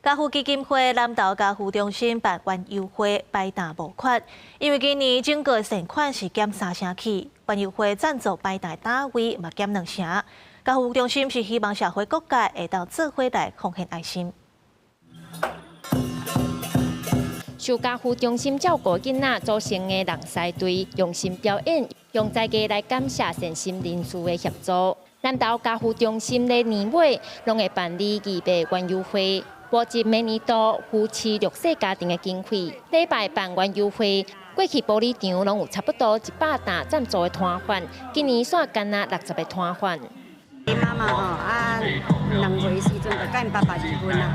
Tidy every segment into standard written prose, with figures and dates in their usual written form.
家扶基金會南投家扶中心辦園遊會擺擔募款，因為今年整個善款是減三成去，園遊會贊助擺擔單位嘛減兩成。家扶中心是希望社會各界會當做伙來奉獻愛心。受家扶中心照顧囡仔組成的人獅隊，用心表演，用才藝來感謝善心人士的協助。南投家扶中心咧年尾攏會辦理義賣園遊會，募集每年度扶持弱勢家庭的經費。禮拜辦園遊會，過去玻璃場攏有差不多100擔贊助的攤販，今年煞干焦60個攤販。𪜶媽媽吼啊，2歲時陣就佮𪜶爸爸離婚啦。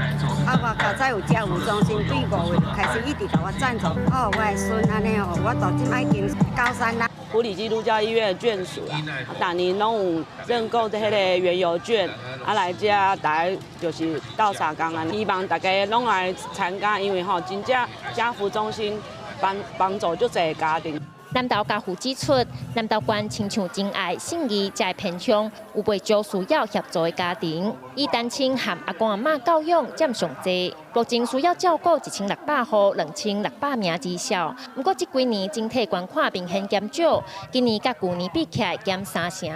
啊，我較早有家扶中心，對5月開始一直共我贊助，哦，我的孫按呢吼，我到這擺已經高三啦。埔里基督教醫院的眷屬啦，逐年攏有認購這彼个園遊券，啊來遮大家就是鬥相共啊，希望大家攏來參加，因為吼真正家扶中心幫幫助足濟家庭。南投家扶指出，南投縣親像真愛、信義遮偏鄉，有袂少需要協助的家庭，以單親和阿公阿嬤教養佔上濟，目前需要照顧1600戶，2600名兒少。毋過這幾年整體捐款明顯減少，今年佮舊年比起來減三成。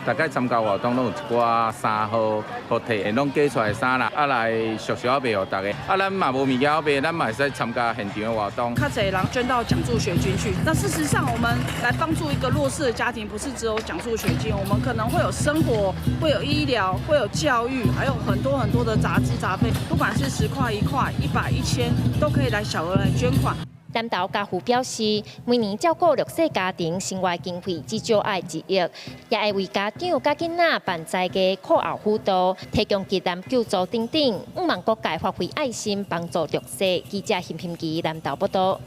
大概參加活動攏有一寡衫好好提，攏寄出來衫啦，啊來俗俗仔賣予大家。啊，咱嘛無物件好賣，咱嘛會使參加現場的活動。較濟人捐到獎助學金去。那事實上，我們來幫助一個弱勢的家庭，不是只有獎助學金，我們可能會有生活，會有醫療，會有教育，還有很多很多的雜支雜費。不管是10塊、1塊、100、1000，都可以來小額來捐款。南投家扶表示，每年照顧弱勢家庭生活經費至少愛1億，也會為家長佮囡仔辦才藝課後輔導，提供急難救助等等，向望各界發揮愛心，幫助弱勢。記者邢品儀南投報道。